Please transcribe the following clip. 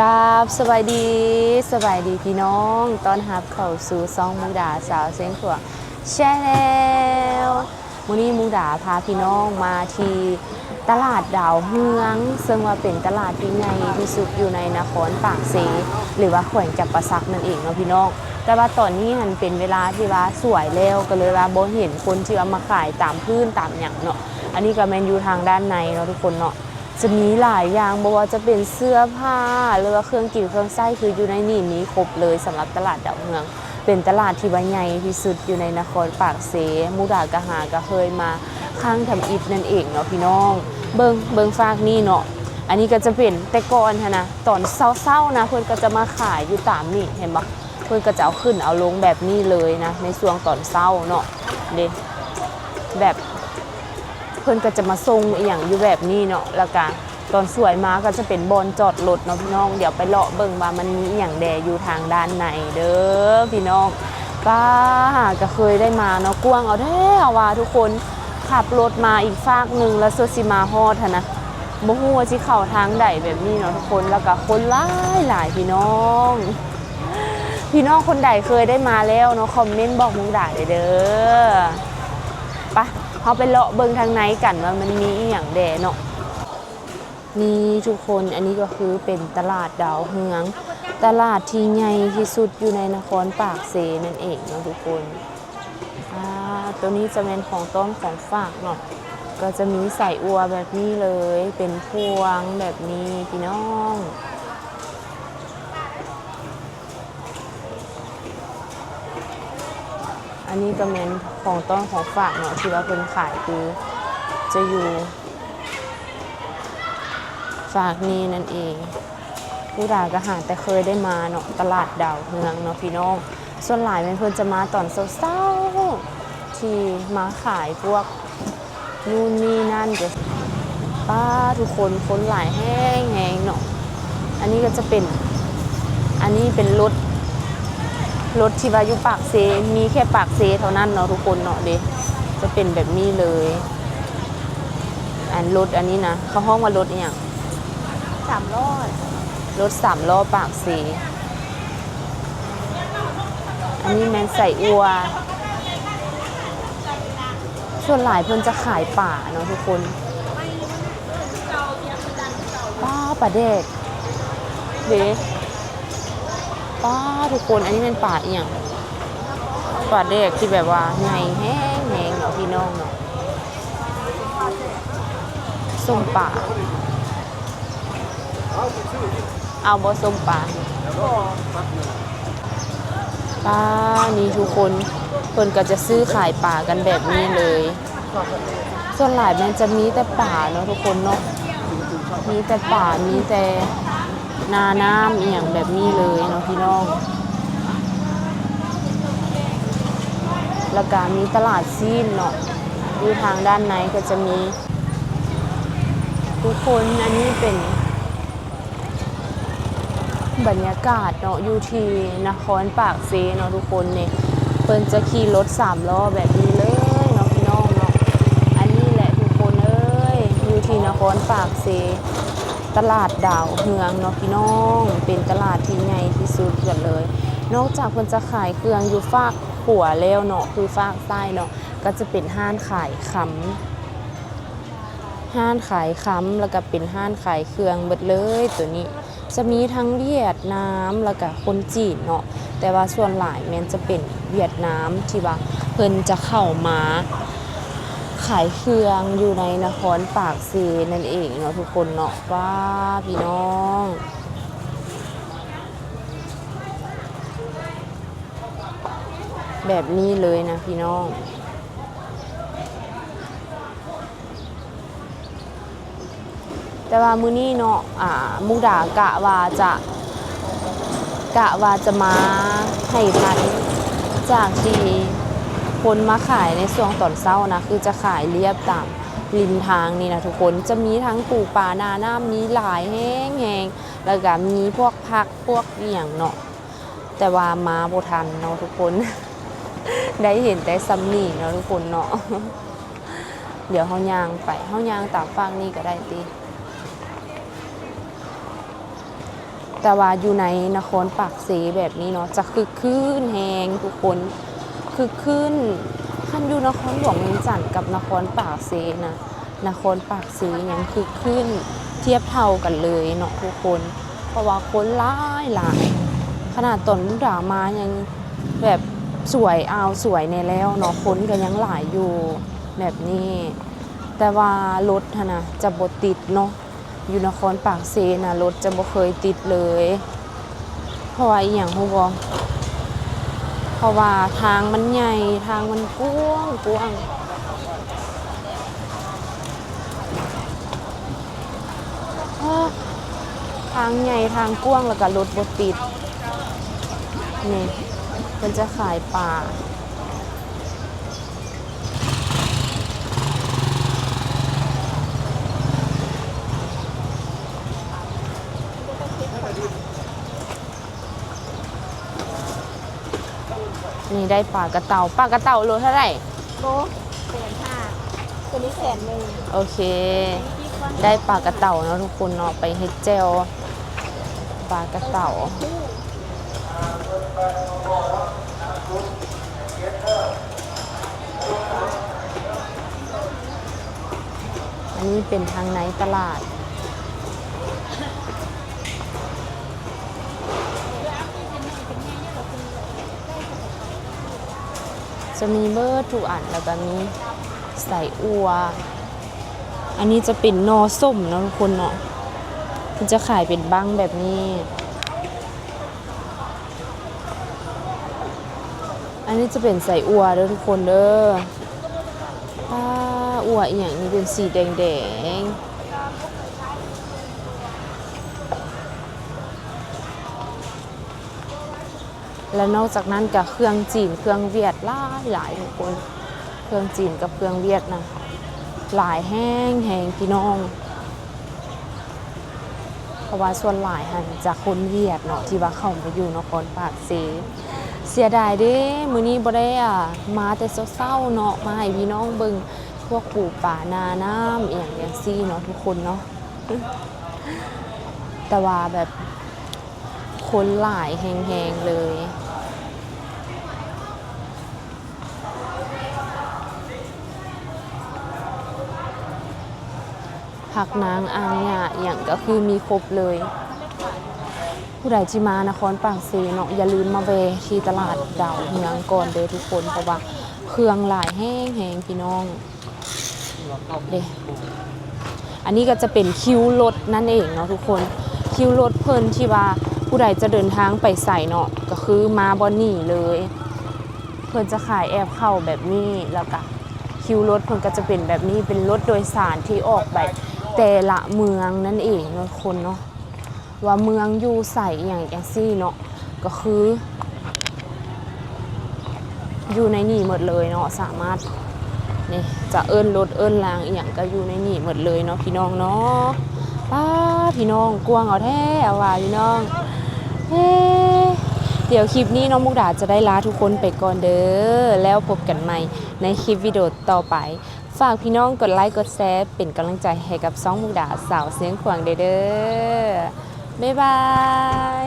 ກາບສະບາຍດີ, ສະບາຍດີພີ່ນ້ອງ, ຕ້ອນຮັບເຂົ້າສູ່ຊ່ອງມຸກດາສາວຊຽງຂວາງ Channel. ມື້ນີ້ມຸກດາພາພີ່ນ້ອງມາທີ່ຕະຫຼາດດາວເຮືອງ, ເຊິ່ງວ່າເປັນຕະຫຼາດທີ່ໃຫຍ່ທີ່ສຸດຢູ່ໃນນະຄອນປາກເຊ ຫຼືວ່າແຂວງຈຳປາສັກນັ້ນເອງເນາະພີ່ນ້ອງ. ແຕ່ວ່າຕອນນີ້ຫັ້ນເປັນເວລາທີ່ວ່າສວາຍແລ້ວ, ກໍເລີຍວ່າບໍ່ເຫັນຄົນທີ່ວ່າມາຂາຍຕາມພື້ນຕາມຫຍັງເນາະ. ອັນນີ້ກໍແມ່ນຢູ່ທາງດ້ານໃນເນາະທຸກຄົນເນາະ. ຈະມີຫຼາຍຢ່າງ, ບໍ່ວ່າຈະເປັນເສື້ອຜ້າ ຫຼືວ່າເຄື່ອງກິນເຄື່ອງໃຊ້ ຄືຢູ່ໃນນີ້ມີຄົບເລີຍ. ສຳລັບຕະຫຼາດດາວເຮືອງ ເປັນຕະຫຼາດທີ່ວ່າໃຫຍ່ທີ່ສຸດຢູ່ໃນນະຄອນປາກເຊ. ມຸກດາກະຫາກະເຄີຍມາຄັ້ງທຳອິດນັ້ນເອງເນາະພີ່ນ້ອງ. ເບິ່ງ, ເບິ່ງຟາກນີ້ເນາະ. ອັນນີ້ກໍຈະເປັນແຕ່ກ່ອນຫັ້ນນະ, ຕອນເຊົ້າໆນະ ເພິ່ນກໍຈະມາຂາຍຢູ່ຕາມນີ້, ເຫັນບໍ່? ເພິ່ນກໍຈະເອົາຂຶ້ນເອົາລົງແບບນີ້ເລີຍນະ ໃນຊ່ວງຕອນເຊົ້າເນາະ. ເດ້ ແບບ ເພິ່ນກໍຈະມາສົ່ງອີ່ຫຍັງຢູ່ແບບນີ້ເນາະ, ແລ້ວກະຕອນສວາຍມາກໍຈະເປັນບ່ອນຈອດລົດເນາະພີ່ນ້ອງ. ດຽວໄປເລາະເບິ່ງວ່າມັນມີອີ່ຫຍັງແດ່ຢູ່ທາງດ້ານໃນເດີພີ່ນ້ອງ. ປ້າ ຫາກະເຄີຍໄດ້ມາເນາະ, ກວ້າງເອົາແທ້ວ່າທຸກຄົນ. ຂັບລົດມາອີກຟາກໜຶ່ງແລ້ວ ສ່ວນຊິມາຮອດຫັ້ນນະ, ບໍ່ຮູ້ວ່າຊິເຂົ້າທາງໃດແບບນີ້ເນາະທຸກຄົນ. ແລ້ວກະຄົນຫຼາຍໆ ພີ່ນ້ອງ. ພີ່ນ້ອງຄົນໃດເຄີຍໄດ້ມາແລ້ວເນາະ, ຄອມເມັນບອກມຸກດາໄດ້ເດີ. ປະ ເຮົາໄປເລາະເບິ່ງທາງໃນກັນວ່າມັນມີອີ່ຫຍັງແດ່ເນາະ. ນີ້ທຸກຄົນ, ອັນນີ້ກໍຄືເປັນຕະຫຼາດດາວເຮືອງ, ຕະຫຼາດທີ່ໃຫຍ່ທີ່ສຸດຢູ່ໃນນະຄອນປາກເຊນັ້ນເອງເນາະທຸກຄົນ. ອ່າ ໂຕນີ້ຈະແມ່ນຂອງຕ້ອນຂອງຝາກເນາະ, ກໍຈະມີໄສ້ອົ່ວແບບນີ້ເລີຍ, ເປັນພວງແບບນີ້ພີ່ນ້ອງ. ອັນນີ້ກໍແມ່ນຂອງຕ້ອນຂອງຝາກເນາະ ທີ່ວ່າເພິ່ນຂາຍ ຄືຈະຢູ່ຟາກນີ້ນັ້ນເອງ. ຜູ້ດາກໍຫາແຕ່ເຄີຍໄດ້ມາເນາະ ຕະຫຼາດດາວເຮືອງເນາະພີ່ນ້ອງ. ສ່ວນຫຼາຍແມ່ນເພິ່ນຈະມາຕອນເຊົ້າໆ ທີ່ມາຂາຍພວກ ນູ່ນນີ້ນັ້ນ. ປ້າ ທຸກຄົນ ຄົນຫຼາຍແຮງໆເນາະ. ອັນນີ້ກໍຈະເປັນ ອັນນີ້ເປັນລົດ ລົດທີ່ວ່າຢູ່ປາກເຊ ມີແຄ່ປາກເຊເທົ່ານັ້ນເນາະທຸກຄົນເນາະ. ເດ້ ຈະເປັນແບບນີ້ເລີຍ. ອັນລົດອັນນີ້ນະ ເຂົາຮ້ອງວ່າລົດອີ່ຫຍັງ? ສາມລໍ້. ລົດສາມລໍ້ປາກເຊ. ອັນນີ້ແມ່ນໄສ້ອົ່ວ. ສ່ວນຫຼາຍເພິ່ນຈະຂາຍປາເນາະທຸກຄົນ. ປາ ປາແດກເດ້. ປາ ທຸກຄົນ ອັນນີ້ແມ່ນປາອີ່ຫຍັງ? ປາແດກທີ່ແບບວ່າໃຫຍ່ແຮງໆເນາະ ພີ່ນ້ອງເນາະ. ສົ້ມປາ ເອົາບໍ່ສົ້ມປາ? ປາ ນີ້ທຸກຄົນ ເພິ່ນກໍຈະຊື້ຂາຍປາກັນແບບນີ້ເລີຍ. ສ່ວນຫຼາຍແມ່ນຈະມີແຕ່ປາເນາະທຸກຄົນເນາະ. ມີແຕ່ປາ ມີແຕ່ນານ້ຳອີ່ຫຍັງແບບນີ້ເລີຍເນາະພີ່ນ້ອງ. ແລ້ວກະມີຕະຫຼາດຊີ້ນເນາະ ຢູ່ທາງດ້ານໃນກໍຈະມີ. ທຸກຄົນ ອັນນີ້ເປັນບັນຍາກາດເນາະ ຢູ່ທີ່ນະຄອນປາກເຊເນາະທຸກຄົນ. ນີ້ເພິ່ນຈະຂີ່ລົດສາມລໍ້ແບບນີ້ເລີຍເນາະ ພີ່ນ້ອງເນາະ. ອັນນີ້ແຫຼະທຸກຄົນເອີຍ ຢູ່ທີ່ນະຄອນປາກເຊ ຕະຫຼາດດາວເຮືອງເນາະ ພີ່ນ້ອງ. ເປັນຕະຫຼາດທີ່ໃຫຍ່ທີ່ສຸດກັນເລີຍ. ນອກຈາກເພິ່ນຈະຂາຍເຄື່ອງຢູ່ຟາກຂວາແລ້ວເນາະ ຄືຟາກຊ້າຍເນາະ ກໍຈະເປັນຮ້ານຂາຍຄຳ. ຮ້ານຂາຍຄຳ ແລ້ວກໍເປັນຮ້ານຂາຍເຄື່ອງເບິດເລີຍ. ໂຕນີ້ຈະມີທັງຫວຽດນາມ ແລ້ວກໍຄົນຈີນເນາະ, ແຕ່ວ່າສ່ວນຫຼາຍແມ່ນຈະເປັນຫວຽດນາມ ທີ່ວ່າເພິ່ນຈະເຂົ້າມາຂາຍເຄື່ອງຢູ່ໃນນະຄອນປາກເຊນັ້ນເອງເນາະ ທຸກຄົນເນາະ. ວ້າ ພີ່ນ້ອງ ແບບນີ້ເລີຍນະ ພີ່ນ້ອງ. ແຕ່ວ່າມື້ນີ້ເນາະ ອ່າ ມຸກດາກະວ່າຈະ ກະວ່າຈະມາໃຫ້ທັນ ຈາກທີ່ຄົນມາຂາຍໃນຊ່ວງຕອນເຊົ້ານະ ຄືຈະຂາຍລຽບຕາມລິມທາງນີ້ນະທຸກຄົນ. ຈະມີທັງປູປາໜ້ານ້ຳ ມີຫຼາຍແຮງໆ ແລ້ວກະມີພວກຜັກພວກອີ່ຫຍັງເນາະ. ແຕ່ວ່າມາບໍ່ທັນເນາະທຸກຄົນ ໄດ້ເຫັນແຕ່ຊ່ຳນີ້ເນາະທຸກຄົນເນາະ. ດຽວເຮົາຍ່າງໄປ ເຮົາຍ່າງຕາມຟາກນີ້ກໍໄດ້ຕິ. ແຕ່ວ່າຢູ່ໃນນະຄອນປາກເຊແບບນີ້ເນາະ ຈະຄຶກຄື້ນແຮງທຸກຄົນ ຄຶກຄື້ນ. ຄັນຢູ່ນະຄອນຫຼວງວຽງຈັນກັບນະຄອນປາກເຊນະ ນະຄອນປາກເຊຍັງຄຶກຄື້ນທຽບເທົ່າກັນເລີຍເນາະທຸກຄົນ ເພາະວ່າຄົນຫຼາຍໆ ຂະໜາດຕອນມຸກດາມາຍັງແບບສວຍ ອ້າວ ສວຍແດ່ແລ້ວເນາະ ຄົນກໍຍັງຫຼາຍຢູ່ແບບນີ້. ແຕ່ວ່າລົດຫັ້ນນະຈະບໍ່ຕິດເນາະ ຢູ່ນະຄອນປາກເຊນະ ລົດຈະບໍ່ເຄີຍຕິດເລີຍ. ເພາະວ່າອີ່ຫຍັງຮູ້ບໍ່? ເພາະວ່າທາງມັນໃຫຍ່ ທາງມັນກວ້າງ ກວ້າງ. ເອີ ທາງໃຫຍ່ ທາງກວ້າງ ແລ້ວກໍລົດບໍ່ຕິດ. ນີ້ ເພິ່ນຈະຂາຍປາ. ນີ້ໄດ້ປາກະເຕົາ. ປາກະເຕົາໂລເທົ່າໃດ? ໂລແສນຫ້າ ຕົວນີ້ແສນໜຶ່ງ. ໂອເຄ ໄດ້ປາກະເຕົາເນາະທຸກຄົນເນາະ ໄປເຮັດແຈ່ວປາກະເຕົາ. ອັນນີ້ເປັນທາງໃນຕະຫຼາດ. ຈະມີເບິດທຸກອັນ ແລ້ວກໍມີໄສ້ອົ່ວ. ອັນນີ້ຈະເປັນໜໍ່ສົ້ມເນາະທຸກຄົນເນາະ ເພິ່ນຈະຂາຍເປັນບັ້ງແບບນີ້. ອັນນີ້ຈະເປັນໄສ້ອົ່ວເດີທຸກຄົນເດີ. ປາ ອົ່ວອີ່ຫຍັງນີ້ເປັນສີແດງໆ. ແລະນອກຈາກນັ້ນກະເຄື່ອງຈີນເຄື່ອງຫວຽດຫຼາຍໆທຸກຄົນ ເຄື່ອງຈີນກັບເຄື່ອງຫວຽດນະ ຫຼາຍແຮງໆ ພີ່ນ້ອງ. ເພາະວ່າສ່ວນຫຼາຍຫັ້ນຈະຄົນຫວຽດເນາະ ທີ່ວ່າເຂົ້າມາຢູ່ນະຄອນປາກເຊ. ເສຍດາຍເດ້ ມື້ນີ້ບໍ່ໄດ້ ອ່າ ມາແຕ່ເຊົ້າໆເນາະ ມາໃຫ້ພີ່ນ້ອງເບິ່ງພວກປູປານານ້ຳອີ່ຫຍັງຈັ່ງຊີ້ເນາະທຸກຄົນເນາະ. ແຕ່ວ່າແບບຄົນຫຼາຍແຮງໆເລີຍ. ຜັກນາງ ອ່າງຫຍ້າ ອີ່ຫຍັງກໍຄືມີຄົບເລີຍ. ຜູ້ໃດທີ່ມານະຄອນປາກເຊເນາະ ຢ່າລືມມາແວ່ທີ່ຕະຫຼາດດາວເຮືອງກ່ອນເດີທຸກຄົນ ເພາະວ່າເຄື່ອງຫຼາຍແຮງໆ ພີ່ນ້ອງ. ເດ້ ອັນນີ້ກໍຈະເປັນຄິວລົດນັ້ນເອງເນາະທຸກຄົນ ຄິວລົດເພິ່ນທີ່ວ່າຜູ້ໃດຈະເດີນທາງໄປໃສເນາະ ກໍຄືມາບ່ອນນີ້ເລີຍ. ເພິ່ນຈະຂາຍແອບເຂົ້າແບບນີ້ ແລ້ວກະຄິວລົດເພິ່ນກໍຈະເປັນແບບນີ້ ເປັນລົດໂດຍສານທີ່ອອກໄປແຕ່ລະເມືອງນັ້ນເອງເນາະທຸກຄົນເນາະ. ວ່າເມືອງຢູ່ໃສອີ່ຫຍັງຈັ່ງຊີ້ເນາະ ກໍຄືຢູ່ໃນນີ້ໝົດເລີຍເນາະ ສາມາດ ນີ້ ຈະເອີ້ນລົດເອີ້ນລາງອີ່ຫຍັງກໍຢູ່ໃນນີ້ໝົດເລີຍເນາະ ພີ່ນ້ອງເນາະ. ປ້າ ພີ່ນ້ອງ ກວ້າງເອົາແທ້ ເອົາວ່າ ພີ່ນ້ອງ. ເອີ ດຽວຄລິບນີ້ນ້ອງມຸກດາຈະໄດ້ລາທຸກຄົນໄປກ່ອນເດີ ແລ້ວພົບກັນໃໝ່ໃນຄລິບວິດີໂອຕໍ່ໄປ. ຝາກພີ່ນ້ອງກົດໄລກົດແຊ ເປັນກຳລັງໃຈໃຫ້ກັບຊ່ອງມຸກດາສາວຊຽງຂວາງແດ່ເດີ. ບາຍບາຍ.